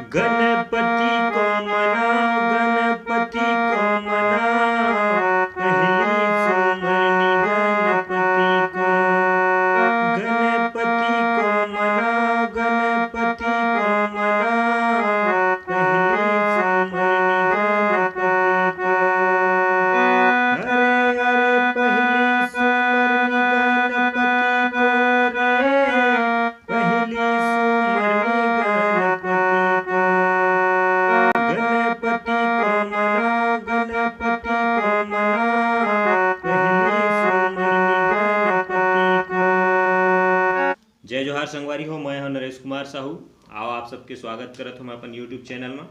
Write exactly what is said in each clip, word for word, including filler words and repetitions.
गणपति को मनाओ, गणपति को मनाओ, पहली सुमरनी गणपति को। गणपति को मनाओ, गणपति को मनाओ, पहली सुमरनी गणपति को। अरे अरे पहली सुमरनी गणपति को रे, पहली सुमरनी गणपति को। गणपति को मनाओ, गणपति को मनाओ, पहली सुमरनी गणपति को। जय जोहार संगवारी हो, मैं हूं नरेश कुमार साहू। आओ आप सबके स्वागत करत हूं मैं अपन YouTube चैनल में।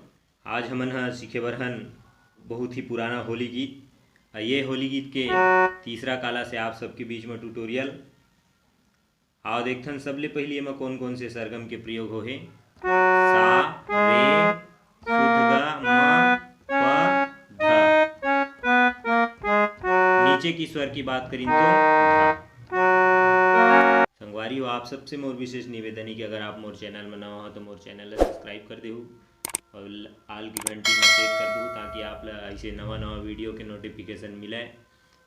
आज हमन ह सीखे बर हन बहुत ही पुराना होली गीत। आ ये होली गीत के तीसरा काला से आप सबके बीच में ट्यूटोरियल। आओ देखथन सबले पहिली एमा कोन कोन से सरगम के प्रयोग होहे। सा, रे, शुद्ध गा, म, प, ध। नीचे की स्वर की बात करिन तो ध। संगवारी हो, आप सबसे मोर विशेष निवेदन हे कि अगर आप मोर चैनल में नवा हो तो मोर चैनल ला सब्सक्राइब कर देहू और आल की घंटी में सेट कर दू, ताकि आप ला ऐसे नवा नवा वीडियो के नोटिफिकेशन मिले।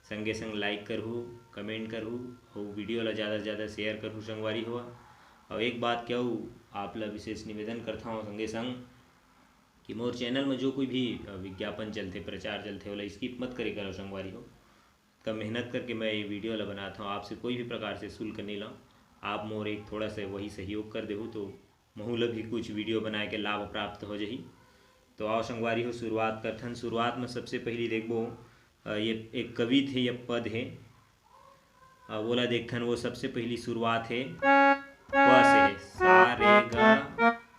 संगे संग लाइक करहू, कमेंट करहू और वीडियो ला ज़्यादा से ज़्यादा शेयर करहू संगवारी हो। और एक बात कहू, आप ला विशेष निवेदन करता हूँ संगे संग कि मोर चैनल में जो कोई भी विज्ञापन चलथे, प्रचार चलथे, ओला स्किप मत करे करो संगवारी हो। कम मेहनत करके मैं ये वीडियो ला बनाता हूँ, आपसे कोई भी प्रकार से शुल्क नहीं लाऊँ। आप मोर एक थोड़ा सा वही सहयोग कर देहू तो महू ला भी कुछ वीडियो बनाए के लाभ प्राप्त हो जाही। तो आओ संगवारी हो, शुरुआत करथन। शुरुआत में सबसे पहली देखबो, अ, ये एक कवित है, ये पद है, अ, वोला देखथन। वो सबसे पहली शुरुआत है प से, सा रे ग,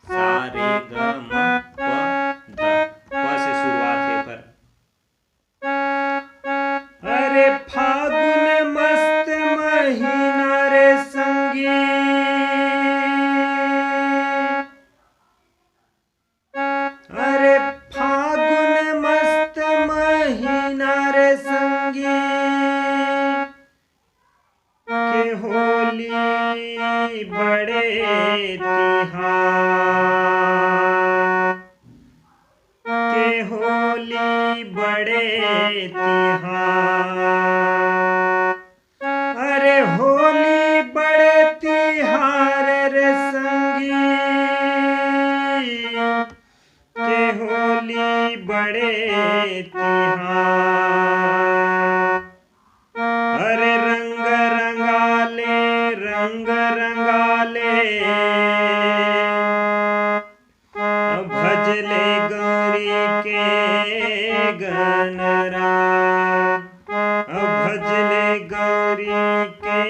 सा रे ग म प ध, प से शुरुआत है ओकर। अरे फागुन मस्त महीना रे संगी, अरे फागुन मस्त महीना रे संगी, के होली बड़े तिहार, के होली बड़े तिहार। अरे होली बड़े तिहार रे संगी, के होली बड़े तिहार। अरे रंग रंगाले, रंग रंगाले, भजले गौरी के गनरा, भजले गौरी के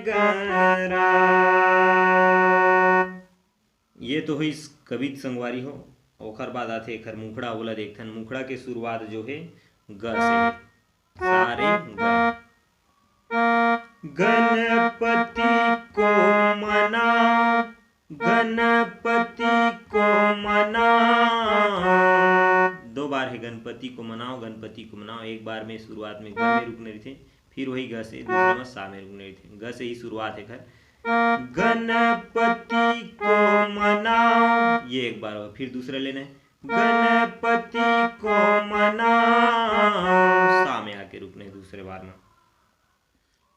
गनरा। ये तो होइस कवित संगवारी हो। ओकर बाद आथे एखर मुखड़ा, ओला देखथन। मुखड़ा के शुरुआत जो है ग से है, सा रे ग। गणपति को मनाओ, गणपति को मनाओ। दो बार है गणपति को मनाओ, गणपति को मनाओ। एक बार में शुरुआत में ग में रुकने रहिथे, फिर वही ग से दूसरा में सा में रुकने रहिथे। ग से ही शुरुआत है एखर। गणपति को मनाओ, ये एक बार हुआ। फिर दूसरा लेना है, गणपति को मनाओ, सा में आके रुकने दूसरे बार में।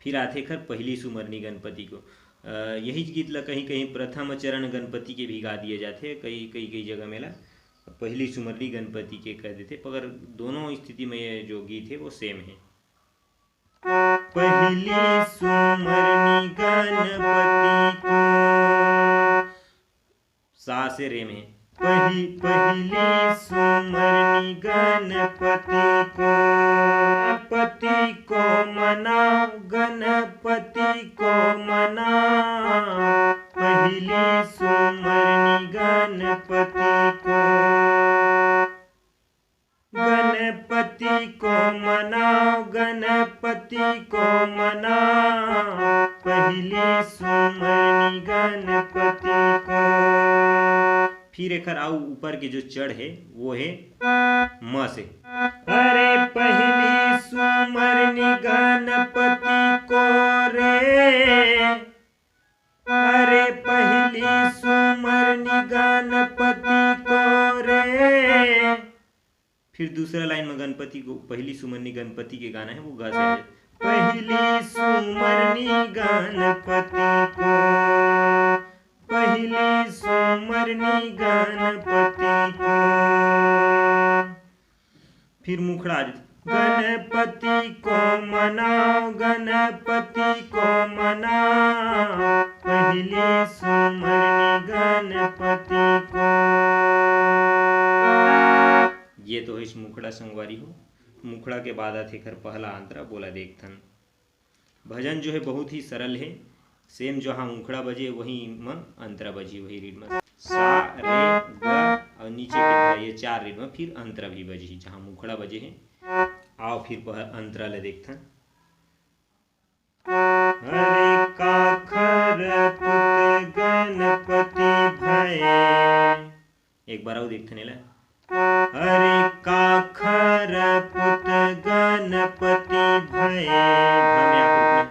फिर आथे एखर पहली सुमरनी गणपति को। अ, यही गीत ला कहीं कहीं प्रथम चरण गणपति के भी गा दिए जाथे, कई कई कई जगह में ला पहली सुमरनी गणपति के कह देथे, मगर दोनों स्थिति में ये जो गीत है वो सेम है। पहली सुमरनी गणपति को, सा से रे में। पही पहली सुमरनी गणपति को, गणपति को मनाओ, गणपति को मनाओ। पहली सुमरनी गणपति को, गणपति को मनाओ, गणपति को मनाओ। पहली सुमरनी गणपति को। फिर एखर आऊ ऊपर के जो चढ़ है वो है म से। अरे पहली सुमरनी गणपति को रे, अरे पहली सुमरनी गणपति फिर दूसरा लाइन में गणपति को, पहली सुमरनी गणपति के गाना है, वो गा से आ जाए। पहली सुमरनी गणपति को, पहली सुमरनी गणपति को। फिर मुखड़ा आ जाए। गणपति को मनाओ, गणपति को मनाओ, पहली सुमरनी गणपति को। ये तो होइस मुखड़ा संगवारी हो। मुखड़ा के बाद आथे एकर पहला अंतरा, बोला देखथन। भजन जो है बहुत ही सरल है। सेम जहाँ मुखड़ा बजे वहीं म अंतरा बजी, वही रीड म सा रे ग और नीचे के ध, ये चार रीड म फिर अंतरा भी बजी, जहाँ मुखड़ा बजे है। आओ फिर पह-, अंतरा ले देखथन। अरे काखर पुत गणपति भय, एक बार अउ देखथन एला। अरे काखर पुत गणपति भय, भा में आप रुकना।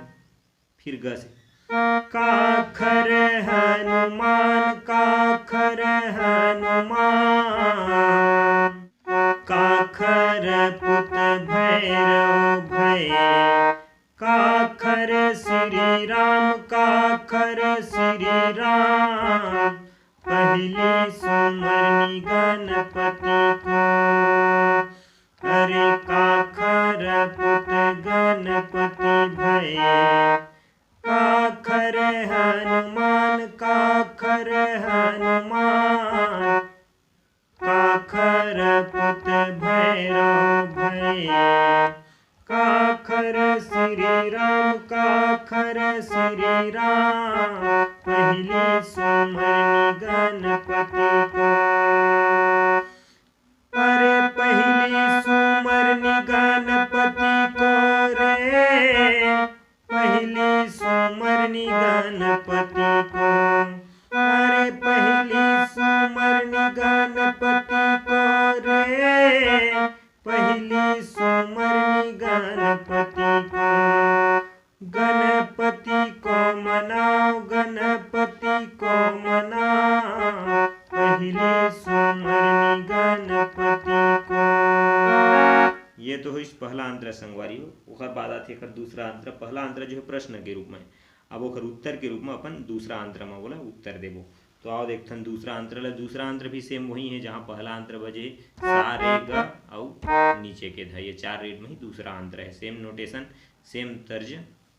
फिर ग से। काखर हनुमान, काखर हनुमान, काखर पुत भैरव भय, काखर श्री राम, काखर श्री राम, पहली सुमरनी गणपति को। अरे काखर पुत गणपति भय, काखर हनुमान, काखर हनुमान, काखर पुत भैरव भय, काखर श्री राम, काखर श्री राम, पहली सुमरनी गणपति को। अरे पहली सुमरनी गणपति को रे, पहली सुमरनी गणपति को। अरे पहली सुमरनी गणपति को रे, पहली सुमरनी गणपति को। गणपति को मनाओ, गणपति को मनाओ, पहली सुमरनी गणपति को। ये तो होइस पहला अंतरा संगवारी हो। ओकर बाद आथे एकर दूसरा अंतरा। पहला अंतरा जो है प्रश्न के रूप में, अब ओकर उत्तर के रूप में अपन दूसरा अंतरा में बोला उत्तर देबो। तो आओ देखथन दूसरा अंतरा ला। दूसरा अंतरा भी सेम वही है, जहाँ पहला अंतरा बजे सा रे ग अउ नीचे के ध, ये चार रीड में ही दूसरा अंतरा है। सेम नोटेशन, सेम तर्ज।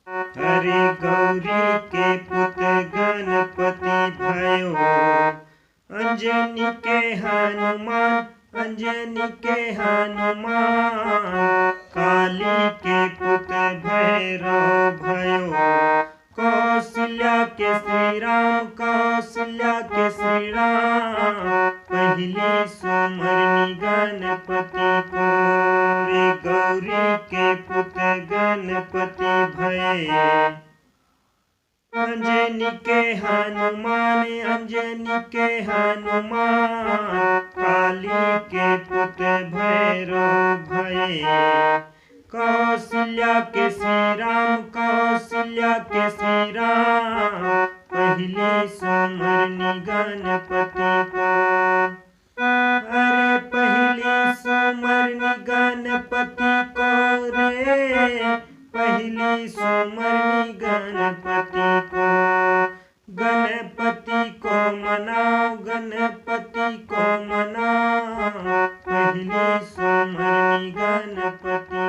अरे गौरी के पुत गणपति भयो, अंजनी के हनुमान, अंजनी के हनुमान, काली के पुत भैरव भयो, कौशल्या के श्री राम, कौशल्या के श्री राम, पहली सुमरनी गणपति को। रे गौरी के पुत गणपति भय, अंजनी के हनुमान, अंजनी के हनुमान, काली के पुत भैरव भय, कौशल्या के श्री राम, कौशल्या के श्री राम, पहली सुमरनी गणपति को। अरे पहली सुमरनी गणपति को रे, पहली सुमरनी गणपति को। गणपति को मनाओ, गणपति को मनाओ, पहली सुमरनी गणपति